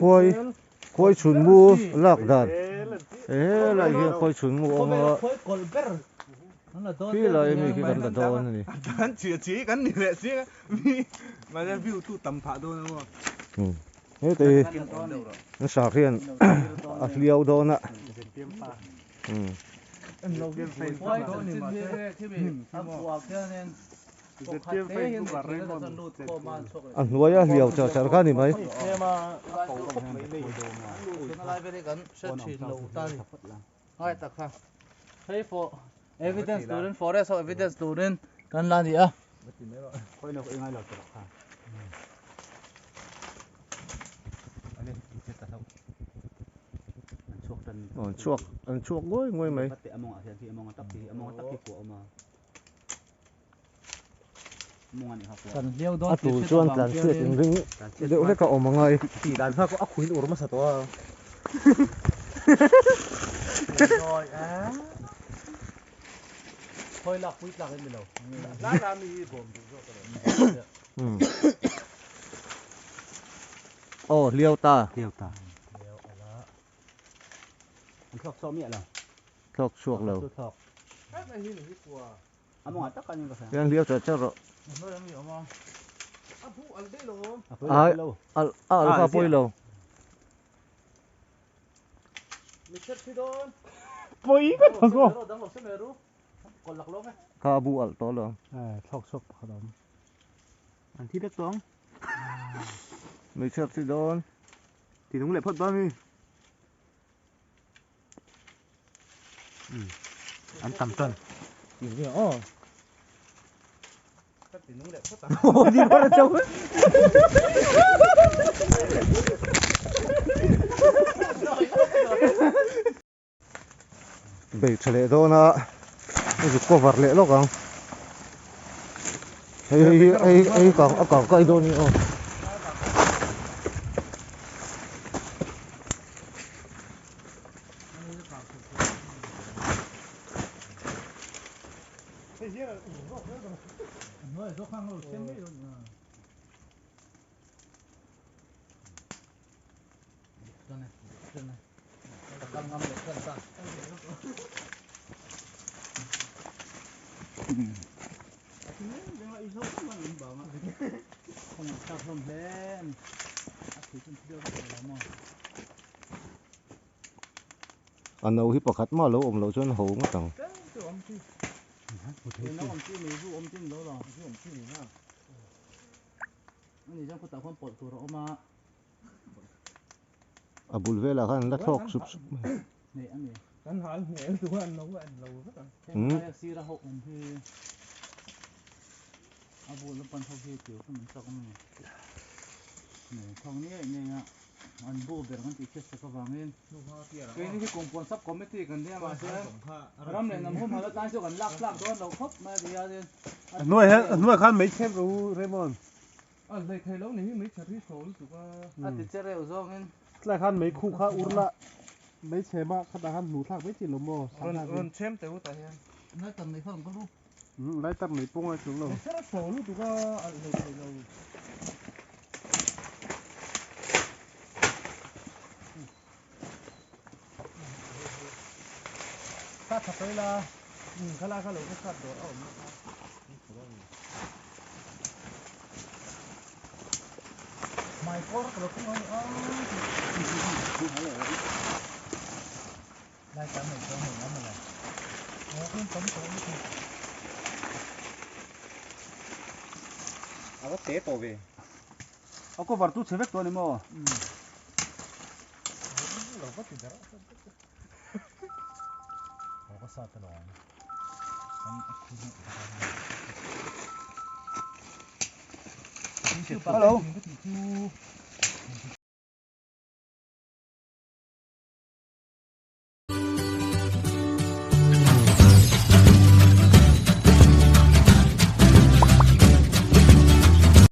Khuai khuai chhun mu lak dan helai hian khuai chhun mu a awm a khi lai ami khi kan la dawn a ni. Heti an sar hian a hliau dawn a. A hnuaia hliau char char kha a ni mai. An chhuak an chhuak ngawi ngawi mai. A tul chuan tlan chhiat in ring deuh hlek a awm angai. Aw hliau ta. Thlawk chhuak lo. Hian hliau char char rawh. Ai al a al kha pawi lo. Kha a bu alh tawh lo. Hmeichhia thi dawn. An tam tan. Bei tha leh dawn a hei chu cover leh lawk ang hei hei hei hei kang a kang kai dawn a ni aw. A no hi pakhat mah lo awm loh chuan ho ngawt ang. A bul velah khan an la thlawk sup sup mai. A hnuai hian a hnuai khan mei chhep ro Raymond. Tlai khan mei khu kha ur la mei chhem a khatah khan hnu thlak mai chi lo maw lai tak nei pawng a chung lo. A cover tu chhe vek tawh a ni maw? Hello.